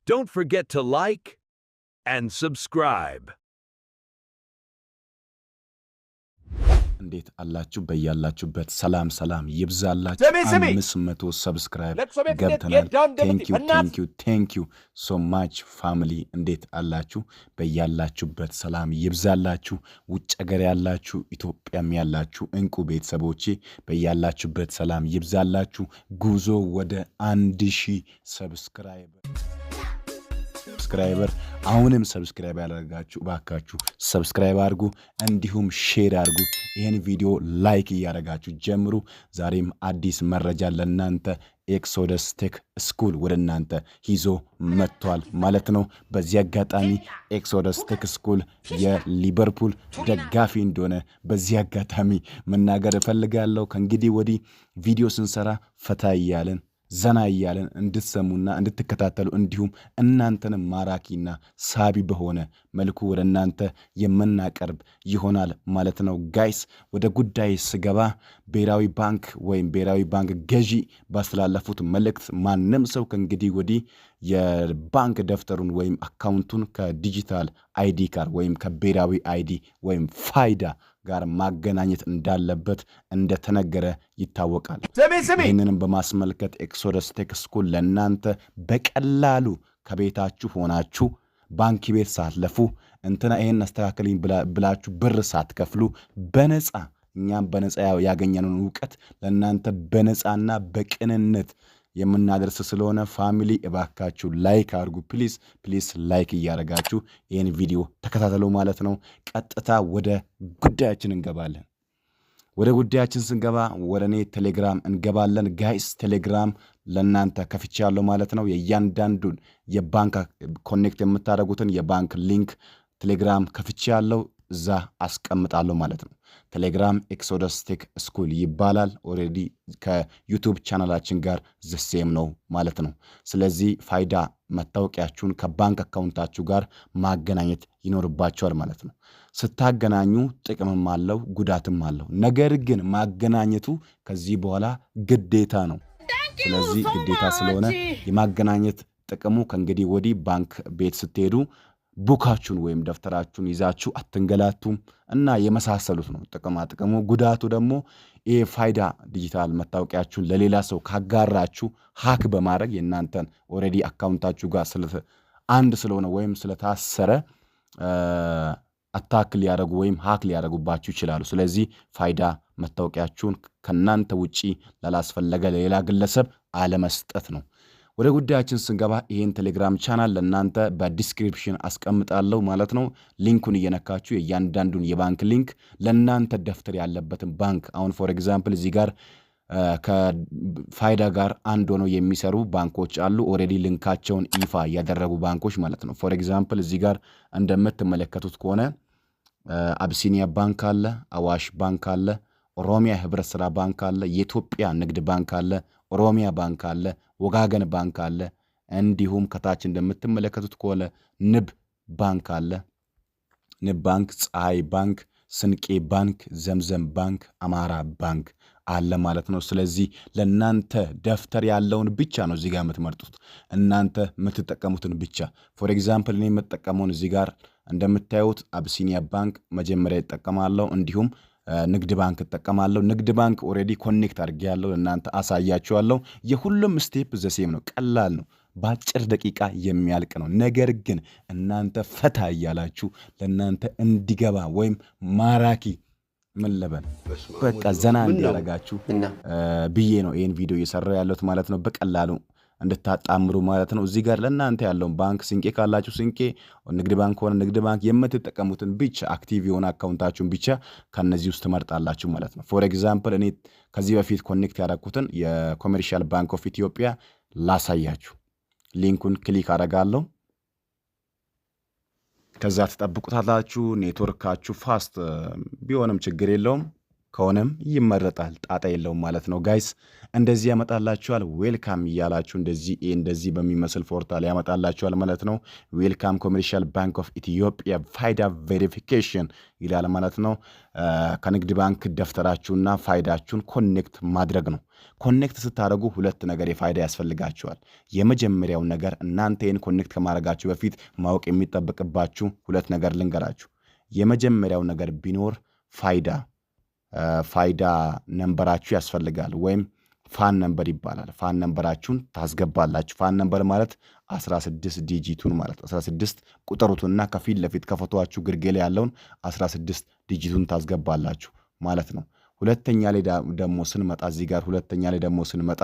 Don't forget to like and subscribe. እንዴት አላችሁ? በያላችሁበት ሰላም ሰላም ይብዛላችሁ። ስሚ ስሚ፣ 500 subscribe ለቅሶ ቤት እንዴት ገብተናል። Get down Thank you. በእናትህ። Thank you, thank you so much, family። እንዴት አላችሁ? በያላችሁበት ሰላም ይብዛላችሁ። ውጭ ሀገር ያላችሁ፣ ኢትዮጵያም ያላችሁ እንቁ ቤተሰቦቼ በያላችሁበት ሰላም ይብዛላችሁ። ጉዞ ወደ 1000 subscriber። አሁንም subscribe ያላደረጋችሁ እባካችሁ subscribe አድርጉ፣ እንዲሁም share አድርጉ። ይህን ቪዲዮ like እያደረጋችሁ ጀምሩ። ዛሬም አዲስ መረጃ ለእናንተ Exodus Tech School ወደ እናንተ ይዞ መጥቷል ማለት ነው። በዚህ አጋጣሚ Exodus Tech School የሊቨርፑል ደጋፊ እንደሆነ በዚህ አጋጣሚ መናገር እፈልጋለሁ። ከእንግዲህ ወዲህ ቪዲዮ ስንሰራ ፈታ እያልን፣ ዘና እያለን እንድትሰሙና እንድትከታተሉ እንዲሁም እናንተንም ማራኪና ሳቢ በሆነ መልኩ ወደ እናንተ የምናቀርብ ይሆናል ማለት ነው። Guys፣ ወደ ጉዳይ ስገባ ብሔራዊ ባንክ ወይም ብሔራዊ ባንክ ገዢ ባስተላለፉት መልእክት ማንም ሰው ከእንግዲህ ወዲህ የባንክ ደብተሩን ወይም አካውንቱን ከ digital ID ጋር ወይም ከብሔራዊ ID ወይም ፋይዳ ጋር ማገናኘት እንዳለበት እንደተነገረ ይታወቃል። ስሚ ስሚ፣ ይህንንም በማስመልከት Exodus Tech School ለእናንተ በቀላሉ ከቤታችሁ ሆናችሁ፣ ባንክ ቤት ሳትለፉ፣ እንትና ይሄን አስተካክልኝ ብላችሁ ብር ሳትከፍሉ፣ በነፃ እኛም በነፃ ያገኘነውን እውቀት ለእናንተ በነፃና በቅንነት የምናደርስ ስለሆነ family እባካችሁ like አድርጉ። Please, please like እያደረጋችሁ ይህን ቪዲዮ ተከታተሉ ማለት ነው። ቀጥታ ወደ ጉዳያችን እንገባለን። ወደ ጉዳያችን ስንገባ ወደ እኔ ቴሌግራም እንገባለን። Guys፣ ቴሌግራም ለእናንተ ከፍቻለሁ ማለት ነው። የእያንዳንዱን የባንክ connect የምታደርጉትን የባንክ link ቴሌግራም ከፍቻለሁ፣ እዛ አስቀምጣለሁ ማለት ነው። ቴሌግራም Exodus Tech School ይባላል። Already ከ YouTube ቻናላችን ጋር the same ነው ማለት ነው። ስለዚህ ፋይዳ መታወቂያችሁን ከባንክ አካውንታችሁ ጋር ማገናኘት ይኖርባችኋል ማለት ነው። ስታገናኙ ጥቅምም አለው፣ ጉዳትም አለው። ነገር ግን ማገናኘቱ ከዚህ በኋላ ግዴታ ነው። ስለዚህ ግዴታ ስለሆነ የማገናኘት ጥቅሙ ከእንግዲህ ወዲህ ባንክ ቤት ስትሄዱ book ኣችሁን ወይም ደብተራችሁን ይዛችሁ አትንገላቱም እና የመሳሰሉት ነው ጥቅማ ጥቅሙ። ጉዳቱ ደግሞ ይሄ ፋይዳ ዲጂታል መታወቂያችሁን ለሌላ ሰው ካጋራችሁ hack በማድረግ የእናንተን already አካውንታችሁ ጋር አንድ ስለሆነ ወይም ስለታሰረ attack ሊያደርጉ ወይም hack ሊያደርጉባችሁ ይችላሉ። ስለዚህ ፋይዳ መታወቂያችሁን ከእናንተ ውጪ ላላስፈለገ ለሌላ ግለሰብ አለመስጠት ነው። ወደ ጉዳያችን ስንገባ ይህን ቴሌግራም ቻናል ለእናንተ በ description አስቀምጣለሁ ማለት ነው። Link ኡን እየነካችሁ የእያንዳንዱን የባንክ link ለእናንተ ደብተር ያለበትን ባንክ፣ አሁን for example እዚህ ጋር ከፋይዳ ጋር አንድ ሆነው የሚሰሩ ባንኮች አሉ። Already link ኣቸውን ይፋ ያደረጉ ባንኮች ማለት ነው። For example እዚህ ጋር እንደምትመለከቱት ከሆነ አቢሲኒያ ባንክ አለ፣ አዋሽ ባንክ አለ፣ ኦሮሚያ ህብረት ስራ ባንክ አለ፣ የኢትዮጵያ ንግድ ባንክ አለ፣ ኦሮሚያ ባንክ አለ፣ ወጋገን ባንክ አለ። እንዲሁም ከታች እንደምትመለከቱት ከሆነ ንብ ባንክ አለ። ንብ ባንክ፣ ፀሐይ ባንክ፣ ስንቄ ባንክ፣ ዘምዘም ባንክ፣ አማራ ባንክ አለ ማለት ነው። ስለዚህ ለእናንተ ደብተር ያለውን ብቻ ነው እዚህ ጋር የምትመርጡት፣ እናንተ የምትጠቀሙትን ብቻ። For example እኔ የምጠቀመውን እዚህ ጋር እንደምታዩት አቢሲኒያ ባንክ መጀመሪያ እጠቀማለሁ፣ እንዲሁም ንግድ ባንክ እጠቀማለሁ። ንግድ ባንክ already connect አድርጌያለሁ፣ ለእናንተ አሳያችኋለሁ። የሁሉም step the same ነው፣ ቀላል ነው። በአጭር ደቂቃ የሚያልቅ ነው። ነገር ግን እናንተ ፈታ እያላችሁ ለእናንተ እንዲገባ ወይም ማራኪ ምን ልበል በቃ ዘና እንዲያደርጋችሁ ብዬ ነው ይህን ቪዲዮ እየሰራሁ ያለሁት ማለት ነው። በቀላሉ እንድታጣምሩ ማለት ነው። እዚህ ጋር ለእናንተ ያለውን ባንክ ስንቄ ካላችሁ ስንቄ፣ ንግድ ባንክ ከሆነ ንግድ ባንክ፣ የምትጠቀሙትን ብቻ active የሆነ አካውንታችሁን ብቻ ከነዚህ ውስጥ ትመርጣላችሁ ማለት ነው። For example እኔ ከዚህ በፊት connect ያደረኩትን የ Commercial Bank of Ethiopia ላሳያችሁ። Link ኡን click አደርጋለሁ። ከዛ ትጠብቁታላችሁ። ኔትወርካችሁ fast ቢሆንም ችግር የለውም። ከሆነም ይመረጣል። ጣጣ የለውም ማለት ነው guys። እንደዚህ ያመጣላችኋል። Welcome እያላችሁ እንደዚህ እንደዚህ በሚመስል portal ያመጣላችኋል ማለት ነው። Welcome Commercial Bank of Ethiopia ፋይዳ verification ይላል ማለት ነው። ከንግድ ባንክ ደብተራችሁና ፋይዳችሁን connect ማድረግ ነው። Connect ስታደርጉ ሁለት ነገር የፋይዳ ያስፈልጋችኋል። የመጀመሪያው ነገር እናንተ ይህን connect ከማድረጋችሁ በፊት ማወቅ የሚጠበቅባችሁ ሁለት ነገር ልንገራችሁ። የመጀመሪያው ነገር ቢኖር ፋይዳ number ኣችሁ ያስፈልጋል ወይም FAN number ይባላል። FAN number ኣችሁን ታስገባላችሁ። FAN number ማለት 16 digit ኡን ማለት 16 ቁጥሩትና ከፊት ለፊት ከፎቶዋችሁ ግርጌ ላይ ያለውን 16 digit ኡን ታስገባላችሁ ማለት ነው። ሁለተኛ ላይ ደግሞ ስንመጣ፣ እዚህ ጋር ሁለተኛ ላይ ደግሞ ስንመጣ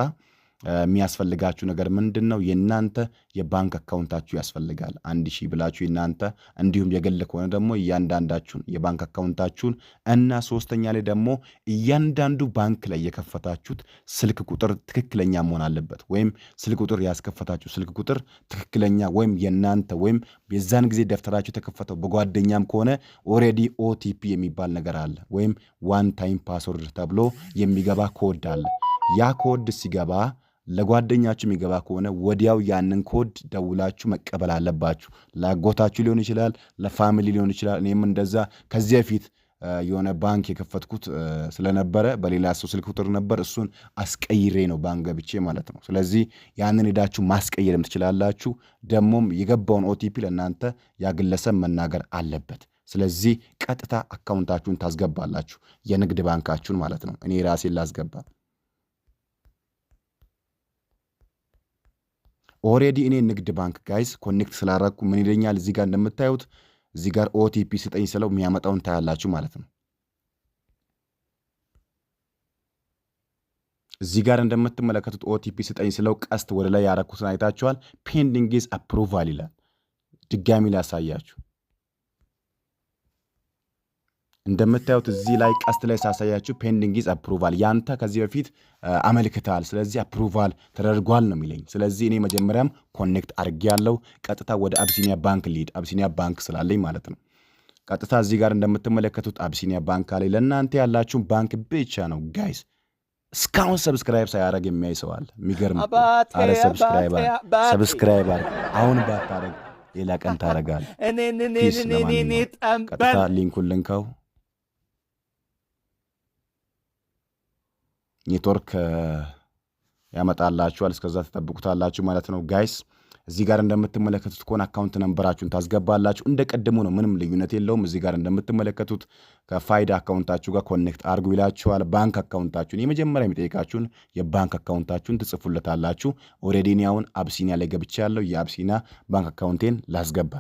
የሚያስፈልጋችሁ ነገር ምንድን ነው? የእናንተ የባንክ account ኣችሁ ያስፈልጋል። 1000 ብላችሁ የእናንተ፣ እንዲሁም የግል ከሆነ ደግሞ እያንዳንዳችሁን የባንክ account ኣችሁን እና ሶስተኛ ላይ ደግሞ እያንዳንዱ ባንክ ላይ የከፈታችሁት ስልክ ቁጥር ትክክለኛ መሆን አለበት። ወይም ስልክ ቁጥር ያስከፈታችሁ ስልክ ቁጥር ትክክለኛ ወይም የእናንተ ወይም የዛን ጊዜ ደብተራችሁ የተከፈተው በጓደኛም ከሆነ already OTP የሚባል ነገር አለ፣ ወይም one time password ተብሎ የሚገባ ኮድ አለ። ያ ኮድ ሲገባ ለጓደኛችሁ የሚገባ ከሆነ ወዲያው ያንን ኮድ ደውላችሁ መቀበል አለባችሁ። ለአጎታችሁ ሊሆን ይችላል፣ ለ family ሊሆን ይችላል። እኔም እንደዛ ከዚህ በፊት የሆነ ባንክ የከፈትኩት ስለነበረ በሌላ ሰው ስልክ ቁጥር ነበር። እሱን አስቀይሬ ነው ባንክ ገብቼ ማለት ነው። ስለዚህ ያንን ሄዳችሁ ማስቀየርም ትችላላችሁ። ደግሞም የገባውን OTP ለእናንተ ያ ግለሰብ መናገር አለበት። ስለዚህ ቀጥታ account ኣችሁን ታስገባላችሁ፣ የንግድ ባንካችሁን ማለት ነው። እኔ ራሴን ላስገባ። Already እኔ ንግድ ባንክ guys connect ስላረግኩ ምን ይለኛል? እዚህ ጋር እንደምታዩት እዚህ ጋር OTP ስጠኝ ስለው የሚያመጣውን ታያላችሁ ማለት ነው። እዚህ ጋር እንደምትመለከቱት OTP ስጠኝ ስለው ቀስት ወደ ላይ ያረኩትን አይታችኋል። Pending is approval ይላል። ድጋሚ ላሳያችሁ። እንደምታዩት እዚህ ላይ ቀስት ላይ ሳሳያችሁ pending is approval፣ ያንተ ከዚህ በፊት አመልክተሃል፣ ስለዚህ approval ተደርጓል ነው የሚለኝ። ስለዚህ እኔ መጀመሪያም connect አድርጌያለሁ። ቀጥታ ወደ አቢሲኒያ ባንክ ልሂድ፣ አቢሲኒያ ባንክ ስላለኝ ማለት ነው። ቀጥታ እዚህ ጋር እንደምትመለከቱት አቢሲኒያ ባንክ አለኝ። ለእናንተ ያላችሁን ባንክ ብቻ ነው guys። እስካሁን subscribe ሳያደርግ የሚያይ ሰው አለ። የሚገርም። አረ subscribe፣ subscribe አድርግ። አሁን ባታደርግ ሌላ ቀን ታደርጋለህ። Peace። ለማንኛውም ቀጥታ link ኡን ልንካው። ኔትወርክ ያመጣላችኋል። እስከዛ ትጠብቁታላችሁ ማለት ነው guys። እዚህ ጋር እንደምትመለከቱት ከሆነ account number ኣችሁን ታስገባላችሁ። እንደ ቀድሞ ነው፣ ምንም ልዩነት የለውም። እዚህ ጋር እንደምትመለከቱት ከፋይዳ account ኣችሁ ጋር connect አድርጉ ይላችኋል። ባንክ account ኣችሁን የመጀመሪያ የሚጠይቃችሁን የባንክ account ኣችሁን ትጽፉለታላችሁ። Already እኔ አሁን አብሲኒያ ላይ ገብቻለሁ። የአብሲኒያ ባንክ account ኤን ላስገባ።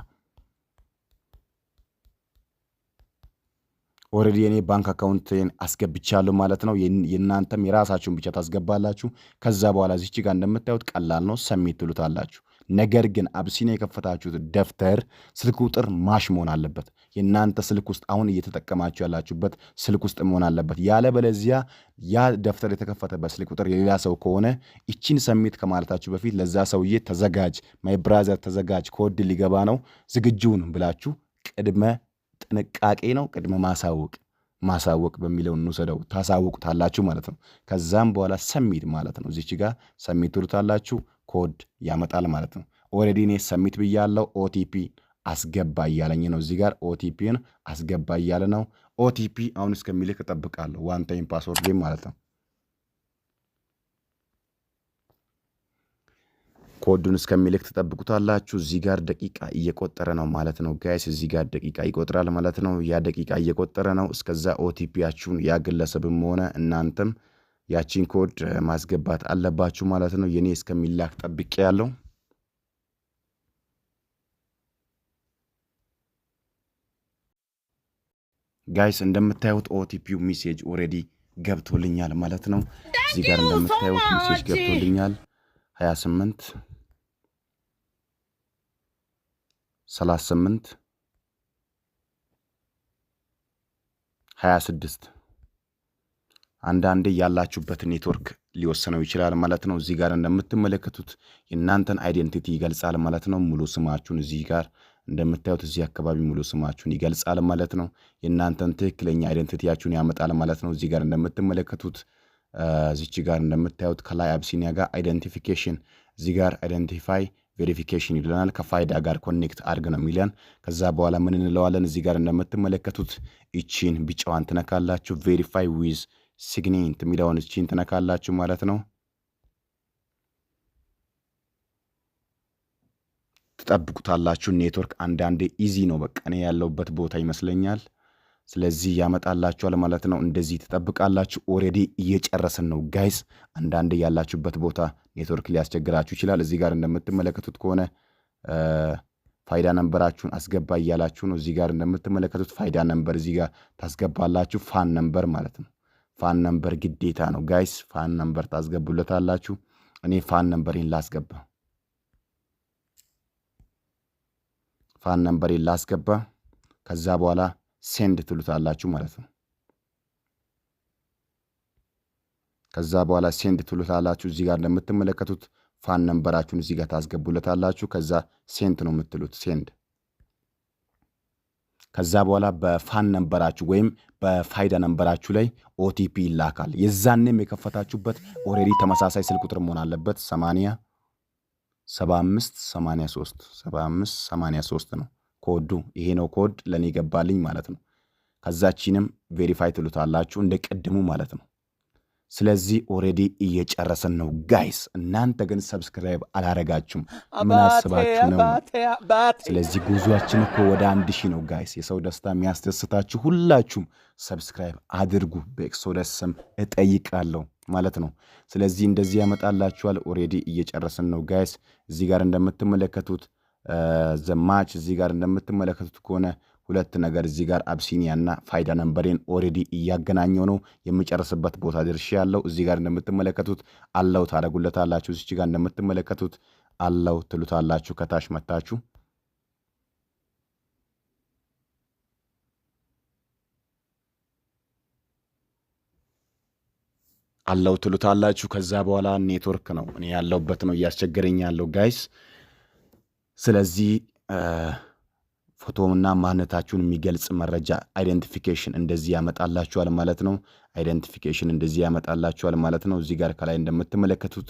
Already የኔ ባንክ account ኤን አስገብቻለሁ ማለት ነው። የእናንተም የራሳችሁን ብቻ ታስገባላችሁ። ከዛ በኋላ እዚች ጋር እንደምታዩት ቀላል ነው፣ submit ትሉታላችሁ። ነገር ግን አብሲኒያ የከፈታችሁት ደብተር ስልክ ቁጥር match መሆን አለበት። የእናንተ ስልክ ውስጥ፣ አሁን እየተጠቀማችሁ ያላችሁበት ስልክ ውስጥ መሆን አለበት። ያለበለዚያ ያ ደብተር የተከፈተበት ስልክ ቁጥር የሌላ ሰው ከሆነ ይቺን submit ከማለታችሁ በፊት ለዛ ሰውዬ ተዘጋጅ፣ my brother ተዘጋጅ፣ ኮድ ሊገባ ነው፣ ዝግጁ ሁን ብላችሁ ቅድመ ጥንቃቄ ነው፣ ቅድመ ማሳወቅ ማሳወቅ በሚለው እንውሰደው፣ ታሳውቁታላችሁ ማለት ነው። ከዛም በኋላ submit ማለት ነው። እዚች ጋር submit ትሉታላችሁ፣ ኮድ ያመጣል ማለት ነው። Already እኔ submit ብያለው። OTP አስገባ እያለኝ ነው። እዚህ ጋር OTP ን አስገባ እያለ ነው። OTP አሁን እስከሚልክ እጠብቃለሁ። One time password ማለት ነው። ኮዱን እስከሚልክ ትጠብቁታላችሁ። እዚህ ጋር ደቂቃ እየቆጠረ ነው ማለት ነው guys። እዚህ ጋር ደቂቃ ይቆጥራል ማለት ነው። ያ ደቂቃ እየቆጠረ ነው። እስከዛ OTP ያችሁን ያ ግለሰብም ሆነ እናንተም ያቺን ኮድ ማስገባት አለባችሁ ማለት ነው። የኔ እስከሚላክ ጠብቄ ያለው። Guys፣ እንደምታዩት OTP ው message already ገብቶልኛል ማለት ነው። እዚህ ጋር እንደምታዩት message ገብቶልኛል፣ 28 38 26። አንዳንዴ ያላችሁበት ኔትወርክ ሊወስነው ይችላል ማለት ነው። እዚህ ጋር እንደምትመለከቱት የእናንተን identity ይገልጻል ማለት ነው። ሙሉ ስማችሁን እዚህ ጋር እንደምታዩት እዚህ አካባቢ ሙሉ ስማችሁን ይገልጻል ማለት ነው። የእናንተን ትክክለኛ identity ያችሁን ያመጣል ማለት ነው። እዚህ ጋር እንደምትመለከቱት፣ እዚች ጋር እንደምታዩት ከላይ አብሲኒያ ጋር identification፣ እዚህ ጋር identify verification ይለናል። ከፋይዳ ጋር connect አድርግ ነው የሚለን። ከዛ በኋላ ምን እንለዋለን? እዚህ ጋር እንደምትመለከቱት ይቺን ቢጫዋን ትነካላችሁ። Verify with signet የሚለውን ይቺን ትነካላችሁ ማለት ነው። ትጠብቁታላችሁ። ኔትወርክ አንዳንዴ easy ነው። በቃ እኔ ያለሁበት ቦታ ይመስለኛል። ስለዚህ ያመጣላችኋል ማለት ነው። እንደዚህ ትጠብቃላችሁ። Already እየጨረስን ነው guys። አንዳንዴ ያላችሁበት ቦታ ኔትወርክ ሊያስቸግራችሁ ይችላል። እዚህ ጋር እንደምትመለከቱት ከሆነ ፋይዳ number ኣችሁን አስገባ እያላችሁ ነው። እዚህ ጋር እንደምትመለከቱት ፋይዳ number እዚህ ጋር ታስገባላችሁ። FAN number ማለት ነው። FAN number ግዴታ ነው guys። FAN number ታስገቡለታላችሁ። እኔ FAN number ኤን ላስገባ፣ FAN number ኤን ላስገባ። ከዛ በኋላ send ትሉታላችሁ ማለት ነው። ከዛ በኋላ send ትሉታላችሁ። እዚህ ጋር እንደምትመለከቱት FAN number ኣችሁን እዚህ ጋር ታስገቡለታላችሁ። ከዛ send ነው የምትሉት፣ send። ከዛ በኋላ በ FAN number ኣችሁ ወይም በፋይዳ number ኣችሁ ላይ OTP ይላካል። የዛኔም የከፈታችሁበት already ተመሳሳይ ስልክ ቁጥር መሆን አለበት። 80 75 83 75 83 ነው ኮዱ። ይሄ ነው ኮድ ለእኔ ገባልኝ ማለት ነው። ከዛችንም verify ትሉታላችሁ እንደ ቅድሙ ማለት ነው። ስለዚህ already እየጨረስን ነው guys። እናንተ ግን subscribe አላረጋችሁም። ምን አስባችሁ ነው? ስለዚህ ጉዟችን እኮ ወደ 1,000 ነው guys። የሰው ደስታ የሚያስደስታችሁ ሁላችሁም subscribe አድርጉ። በኤክሶደስ ስም እጠይቃለሁ ማለት ነው። ስለዚህ እንደዚህ ያመጣላችኋል። Already እየጨረስን ነው guys። እዚህ ጋር እንደምትመለከቱት the match፣ እዚህ ጋር እንደምትመለከቱት ከሆነ ሁለት ነገር እዚህ ጋር አብሲኒያ እና ፋይዳ number ኤን already እያገናኘው ነው። የሚጨርስበት ቦታ ድርሻ ያለው እዚህ ጋር እንደምትመለከቱት allow ታደርጉለታላችሁ። እዚች ጋር እንደምትመለከቱት allow ትሉታላችሁ። ከታች መታችሁ allow ትሉታላችሁ። ከዛ በኋላ ኔትወርክ ነው እኔ ያለሁበት ነው እያስቸገረኝ ያለው guys። ስለዚህ ፎቶና ማንነታችሁን የሚገልጽ መረጃ identification እንደዚህ ያመጣላችኋል ማለት ነው። Identification እንደዚህ ያመጣላችኋል ማለት ነው። እዚህ ጋር ከላይ እንደምትመለከቱት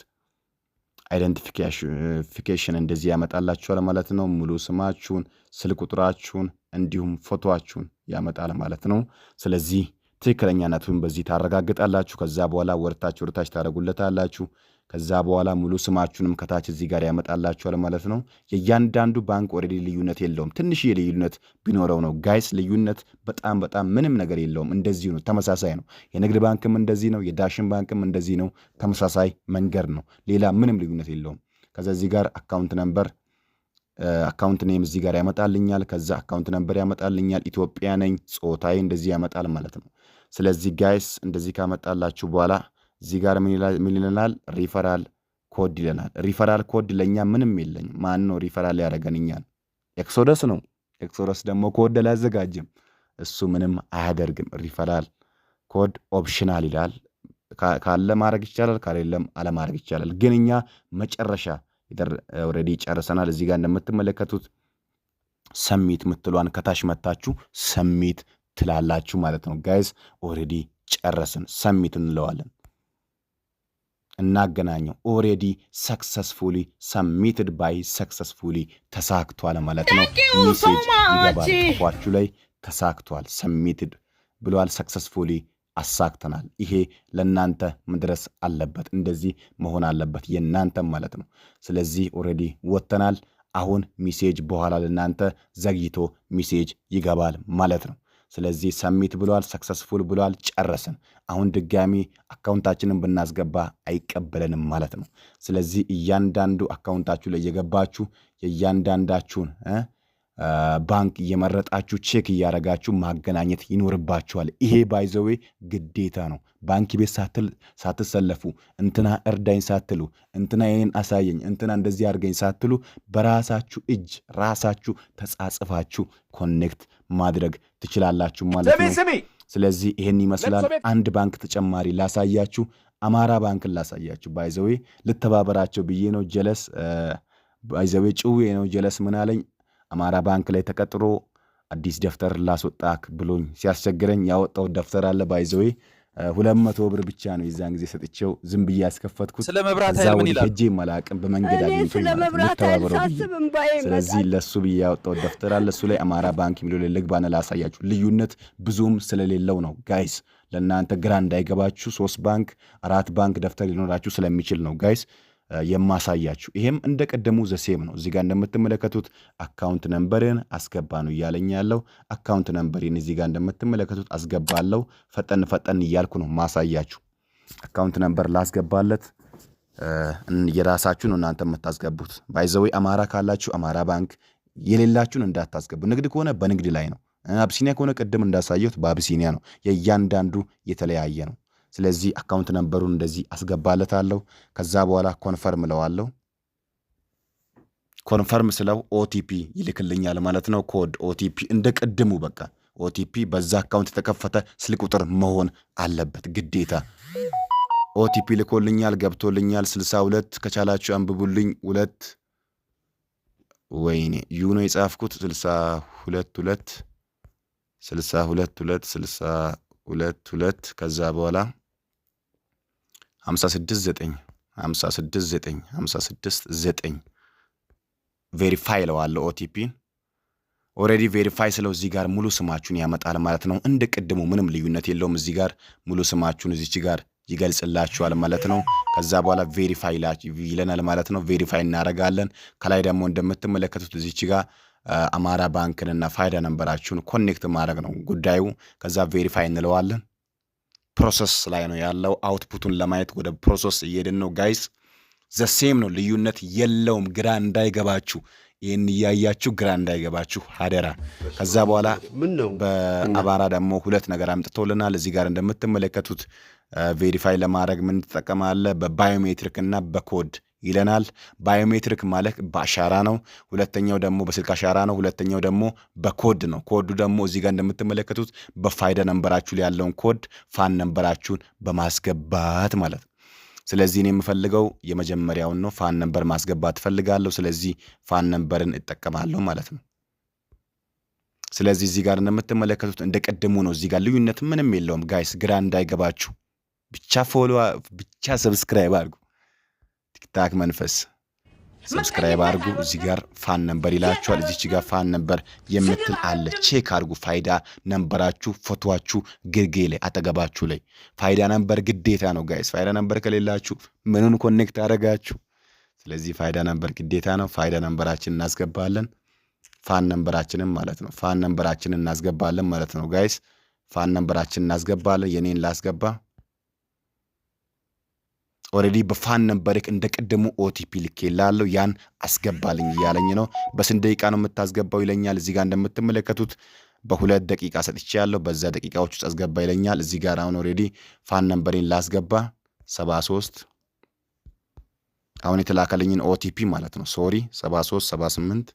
identification እንደዚህ ያመጣላችኋል ማለት ነው። ሙሉ ስማችሁን፣ ስልክ ቁጥራችሁን እንዲሁም ፎቶአችሁን ያመጣል ማለት ነው። ስለዚህ ትክክለኛነቱን በዚህ ታረጋግጣላችሁ። ከዛ በኋላ ወርታችሁ ወርታች ታደርጉለታላችሁ። ከዛ በኋላ ሙሉ ስማችሁንም ከታች እዚህ ጋር ያመጣላችኋል ማለት ነው። የእያንዳንዱ ባንክ already ልዩነት የለውም። ትንሽዬ ልዩነት ቢኖረው ነው guys። ልዩነት በጣም በጣም ምንም ነገር የለውም። እንደዚሁ ነው፣ ተመሳሳይ ነው። የንግድ ባንክም እንደዚህ ነው፣ የዳሽን ባንክም እንደዚህ ነው። ተመሳሳይ መንገድ ነው። ሌላ ምንም ልዩነት የለውም። ከዛ እዚህ ጋር account number፣ account name እዚህ ጋር ያመጣልኛል። ከዛ account number ያመጣልኛል። ኢትዮጵያ ነኝ፣ ጾታዬ እንደዚህ ያመጣል ማለት ነው። ስለዚህ guys እንደዚህ ካመጣላችሁ በኋላ እዚህ ጋር ምን ይለናል? Referral code ይለናል። Referral code ለእኛ ምንም የለኝም። ማን ነው ሪፈራል ያደረገን? እኛን ኤክሶደስ ነው። ኤክሶደስ ደግሞ ኮድ አላዘጋጅም። እሱ ምንም አያደርግም። Referral code optional ይላል። ካለ ማድረግ ይቻላል፣ ካሌለም አለማድረግ ይቻላል። ግን እኛ መጨረሻ already ጨርሰናል። እዚህ ጋር እንደምትመለከቱት submit ምትሏን ከታች መታችሁ submit ትላላችሁ ማለት ነው። Guys፣ already ጨረስን። Submit እንለዋለን። እናገናኘው። Already successfully submitted by successfully ተሳክቷል ማለት ነው። Message ይገባል ፏችሁ ላይ፣ ተሳክቷል፣ submitted ብሏል። Successfully አሳክተናል። ይሄ ለእናንተ መድረስ አለበት። እንደዚህ መሆን አለበት የእናንተም ማለት ነው። ስለዚህ already ወጥተናል። አሁን message በኋላ ለእናንተ ዘግይቶ message ይገባል ማለት ነው። ስለዚህ submit ብሏል፣ successful ብሏል፣ ጨረስን። አሁን ድጋሚ account ኣችንን ብናስገባ አይቀበለንም ማለት ነው። ስለዚህ እያንዳንዱ account ኣችሁ ላይ እየገባችሁ የእያንዳንዳችሁን ባንክ እየመረጣችሁ check እያደረጋችሁ ማገናኘት ይኖርባችኋል። ይሄ by the way ግዴታ ነው። ባንክ ቤት ሳትሰለፉ፣ እንትና እርዳኝ ሳትሉ፣ እንትና ይህን አሳየኝ፣ እንትና እንደዚህ አድርገኝ ሳትሉ በራሳችሁ እጅ ራሳችሁ ተጻጽፋችሁ connect ማድረግ ትችላላችሁ ማለት ነው። ስለዚህ ይሄን ይመስላል። ለቅሶ ቤት አንድ ባንክ ተጨማሪ ላሳያችሁ፣ አማራ ባንክን ላሳያችሁ። By the way ልተባበራቸው ብዬ ነው። ጀለስ by the way ጭዌ ነው። ጀለስ ምን አለኝ? አማራ ባንክ ላይ ተቀጥሮ አዲስ ደብተር ላስወጣክ ብሎኝ ሲያስቸግረኝ ያወጣው ደብተር አለ። By the way 200 ብር ብቻ ነው የዛን ጊዜ ሰጥቼው ዝም ብዬ ያስከፈትኩት። ስለ መብራት ከዛ ኃይል ምን ወዲህ ይላሉ? ሄጄ መላቅም በመንገድ እኔ አግኝቶኝ ስለ ማለት ነው መብራት ኃይል ልተባበረው ብዬ። ሳስብ እንባዬ ስለዚህ ይመጣል። ለሱ ብዬ ያወጣው ደብተር አለ። እሱ ላይ አማራ ባንክ የሚለው ላይ ልግባና ላሳያችሁ። ልዩነት ብዙም ስለሌለው ነው guys፣ ለእናንተ ግራ እንዳይገባችሁ። ሶስት ባንክ አራት ባንክ ደብተር ሊኖራችሁ ስለሚችል ነው guys የማሳያችሁ። ይሄም እንደ ቀደሙ the same ነው። እዚህ ጋር እንደምትመለከቱት account number ን አስገባ ነው እያለኝ ያለው። Account number ን እዚህ ጋር እንደምትመለከቱት አስገባለው። ፈጠን ፈጠን እያልኩ ነው ማሳያችሁ። Account number ላስገባለት፣ የራሳችሁ ነው እናንተ የምታስገቡት። By the way አማራ ካላችሁ አማራ ባንክ፣ የሌላችሁን እንዳታስገቡ። ንግድ ከሆነ በንግድ ላይ ነው። አብሲኒያ ከሆነ ቅድም እንዳሳየሁት በአብሲኒያ ነው። የእያንዳንዱ የተለያየ ነው። ስለዚህ account number ኡን እንደዚህ አስገባለታለሁ። ከዛ በኋላ confirm እለዋለሁ። Confirm ስለው OTP ይልክልኛል ማለት ነው። Code OTP እንደ ቅድሙ በቃ OTP በዛ account የተከፈተ ስልክ ቁጥር መሆን አለበት ግዴታ። OTP ልኮልኛል፣ ገብቶልኛል። 62 ከቻላችሁ አንብቡልኝ። ሁለት ወይኔ ዩ ነው የጻፍኩት። 62 2 62 2 62 2 ከዛ በኋላ 56 9 56 9 56 9 verify እለዋለሁ OTP ን። Already verify ስለው እዚህ ጋር ሙሉ ስማችሁን ያመጣል ማለት ነው። እንደ ቅድሙ ምንም ልዩነት የለውም። እዚህ ጋር ሙሉ ስማችሁን እዚች ጋር ይገልጽላችኋል ማለት ነው። ከዛ በኋላ verify ይለናል ማለት ነው። Verify እናደርጋለን። ከላይ ደግሞ እንደምትመለከቱት እዚች ጋር አማራ ባንክንና ፋይዳ number ኣችሁን connect ማድረግ ነው ጉዳዩ። ከዛ verify እንለዋለን። Process ላይ ነው ያለው። Output ኡን ለማየት ወደ process እየሄድን ነው guys። The same ነው፣ ልዩነት የለውም። ግራ እንዳይገባችሁ፣ ይህን እያያችሁ ግራ እንዳይገባችሁ አደራ። ከዛ በኋላ ምን ነው? በአማራ ደግሞ ሁለት ነገር አምጥቶልናል። እዚህ ጋር እንደምትመለከቱት verify ለማድረግ ምን ትጠቀማለህ? በ biometric እና በኮድ ይለናል። Biometric ማለት በአሻራ ነው። ሁለተኛው ደግሞ በስልክ አሻራ ነው። ሁለተኛው ደግሞ በኮድ ነው። ኮዱ ደግሞ እዚህ ጋር እንደምትመለከቱት በፋይዳ number ኣችሁ ላይ ያለውን code FAN number ኣችሁን በማስገባት ማለት ነው። ስለዚህ እኔ የምፈልገው የመጀመሪያውን ነው። FAN number ማስገባት እፈልጋለሁ። ስለዚህ FAN number ን እጠቀማለሁ ማለት ነው። ስለዚህ እዚህ ጋር እንደምትመለከቱት እንደ ቀደሙ ነው። እዚህ ጋር ልዩነት ምንም የለውም guys፣ ግራ እንዳይገባችሁ ብቻ follow ብቻ subscribe አድርጉ። ቲክታክ መንፈስ subscribe አድርጉ። እዚህ ጋር FAN number ይላችኋል። እዚች ጋር FAN number የምትል አለ። Check አድርጉ። ፋይዳ number ኣችሁ ፎቶዋችሁ ግርጌ ላይ አጠገባችሁ ላይ ፋይዳ number ግዴታ ነው guys። ፋይዳ number ከሌላችሁ ምኑን connect አደረጋችሁ? ስለዚህ ፋይዳ number ግዴታ ነው። ፋይዳ number ኣችን እናስገባለን። FAN number ኣችንን ማለት ነው። FAN number ኣችንን እናስገባለን ማለት ነው guys። FAN number ኣችንን እናስገባለን። የኔን ላስገባ። Already በ FAN number ክ እንደ ቅድሙ OTP ልኬልሃለሁ፣ ያን አስገባልኝ እያለኝ ነው። በስንት ደቂቃ ነው የምታስገባው ይለኛል። እዚህ ጋር እንደምትመለከቱት በ2 ደቂቃ ሰጥቼ ያለው በዛ ደቂቃዎች ውስጥ አስገባ ይለኛል። እዚህ ጋር አሁን already FAN number ኤን ላስገባ፣ 73 አሁን የተላከልኝን OTP ማለት ነው። Sorry፣ 73 78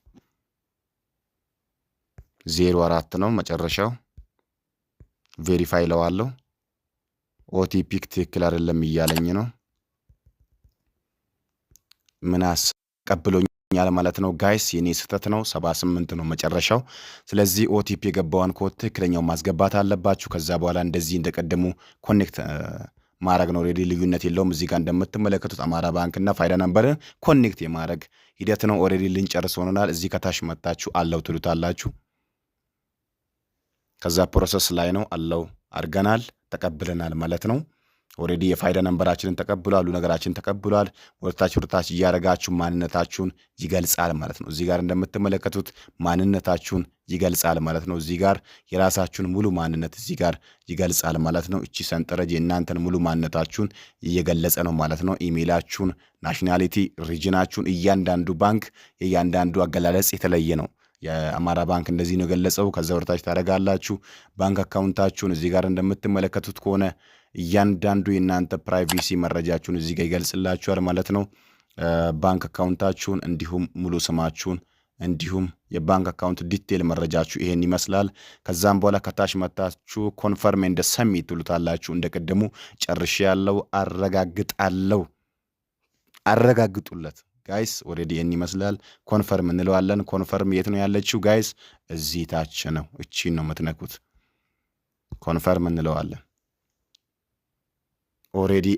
04 ነው መጨረሻው። Verify እለዋለሁ። OTP ትክክል አይደለም እያለኝ ነው። ምናስ ቀብሎኛል ማለት ነው guys፣ የኔ ስህተት ነው። 78 ነው መጨረሻው። ስለዚህ OTP የገባውን ኮድ ትክክለኛው ማስገባት አለባችሁ። ከዛ በኋላ እንደዚህ እንደቀደሙ connect ማድረግ ነው። Already ልዩነት የለውም። እዚህ ጋር እንደምትመለከቱት አማራ ባንክና ፋይዳ number ን connect የማድረግ ሂደት ነው። Already ልንጨርስ ሆነናል። እዚህ ከታች መታችሁ allow ትሉታላችሁ። ከዛ process ላይ ነው። Allow አድርገናል፣ ተቀብለናል ማለት ነው። Already የፋይዳ number ኣችንን ተቀብሏል፣ ሁሉ ነገራችን ተቀብሏል። ወደታች ወደታች እያደረጋችሁ ማንነታችሁን ይገልጻል ማለት ነው። እዚህ ጋር እንደምትመለከቱት ማንነታችሁን ይገልጻል ማለት ነው። እዚህ ጋር የራሳችሁን ሙሉ ማንነት እዚህ ጋር ይገልጻል ማለት ነው። እቺ ሰንጠረዥ የእናንተን ሙሉ ማንነታችሁን እየገለጸ ነው ማለት ነው። ኢሜይላችሁን፣ nationality፣ region ኣችሁን፣ እያንዳንዱ ባንክ የእያንዳንዱ አገላለጽ የተለየ ነው። የአማራ ባንክ እንደዚህ ነው የገለጸው። ከዛ ወደታች ታደርጋላችሁ ባንክ account ኣችሁን እዚህ ጋር እንደምትመለከቱት ከሆነ እያንዳንዱ የእናንተ privacy መረጃችሁን እዚህ ጋር ይገልጽላችኋል ማለት ነው። ባንክ account ኣችሁን እንዲሁም ሙሉ ስማችሁን እንዲሁም የባንክ account detail መረጃችሁ ይሄን ይመስላል። ከዛም በኋላ ከታች መታችሁ confirm and submit ትሉታላችሁ። እንደ ቅድሙ ጨርሻለው አረጋግጣለው፣ አረጋግጡለት guys። Already ይህን ይመስላል። Confirm እንለዋለን። Confirm የት ነው ያለችው guys? እዚህ ታች ነው። እቺን ነው የምትነኩት። Confirm እንለዋለን። Already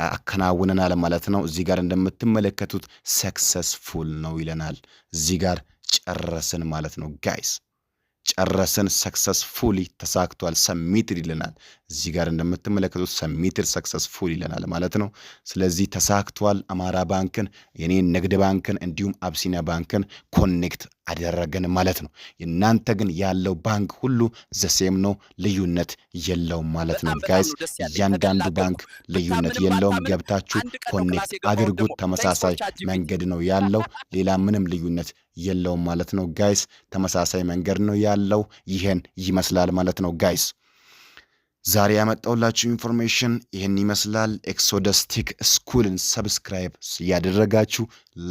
አከናውነናል ማለት ነው። እዚህ ጋር እንደምትመለከቱት successful ነው ይለናል። እዚህ ጋር ጨረስን ማለት ነው guys፣ ጨረስን። Successfully ተሳክቷል። Submitted ይለናል። እዚህ ጋር እንደምትመለከቱት submitted successful ይለናል ማለት ነው። ስለዚህ ተሳክቷል። አማራ ባንክን፣ የኔን ንግድ ባንክን እንዲሁም አብሲኒያ ባንክን connect አደረግን ማለት ነው። የእናንተ ግን ያለው ባንክ ሁሉ the same ነው፣ ልዩነት የለውም ማለት ነው guys። እያንዳንዱ ባንክ ልዩነት የለውም። ገብታችሁ connect አድርጉት። ተመሳሳይ መንገድ ነው ያለው፣ ሌላ ምንም ልዩነት የለውም ማለት ነው guys። ተመሳሳይ መንገድ ነው ያለው። ይሄን ይመስላል ማለት ነው guys። ዛሬ ያመጣሁላችሁ information ይህን ይመስላል። Exodus Tech School ን subscribe እያደረጋችሁ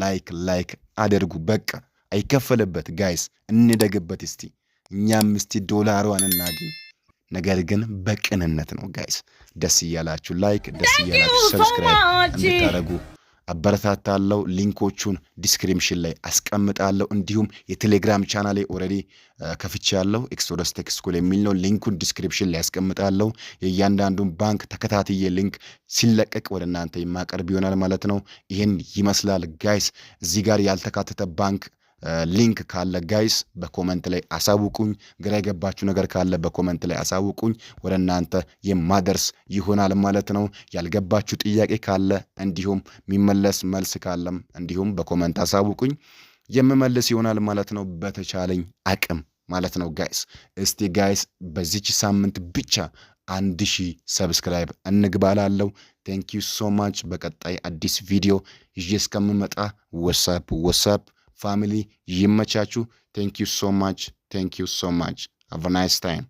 like like አድርጉ። በቃ አይከፈልበት guys፣ እንደግበት እስቲ፣ እኛም እስቲ ዶላሯን እናግኝ። ነገር ግን በቅንነት ነው guys። ደስ እያላችሁ like፣ ደስ እያላችሁ subscribe እንድታደርጉ አበረታታለሁ። Link ኦቹን description ላይ አስቀምጣለሁ። እንዲሁም የቴሌግራም channel ኤ already ከፍቻለሁ፣ Exodus Tech School የሚል ነው። Link ኡን description ላይ አስቀምጣለሁ። የእያንዳንዱን ባንክ ተከታትዬ link ሲለቀቅ ወደ እናንተ የማቀርብ ይሆናል ማለት ነው። ይህን ይመስላል guys። እዚህ ጋር ያልተካተተ ባንክ link ካለ guys በ comment ላይ አሳውቁኝ። ግራ የገባችሁ ነገር ካለ በ comment ላይ አሳውቁኝ፣ ወደ እናንተ የማደርስ ይሆናል ማለት ነው። ያልገባችሁ ጥያቄ ካለ እንዲሁም የሚመለስ መልስ ካለም እንዲሁም በ comment አሳውቁኝ፣ የምመልስ ይሆናል ማለት ነው፣ በተቻለኝ አቅም ማለት ነው guys። እስቲ guys በዚች ሳምንት ብቻ 1000 subscribe እንግባ እላለሁ። Thank you so much። በቀጣይ አዲስ ቪዲዮ ይዤ እስከምመጣ what's up, what's up family፣ ይመቻችሁ። Thank you so much, thank you so much, have nice time።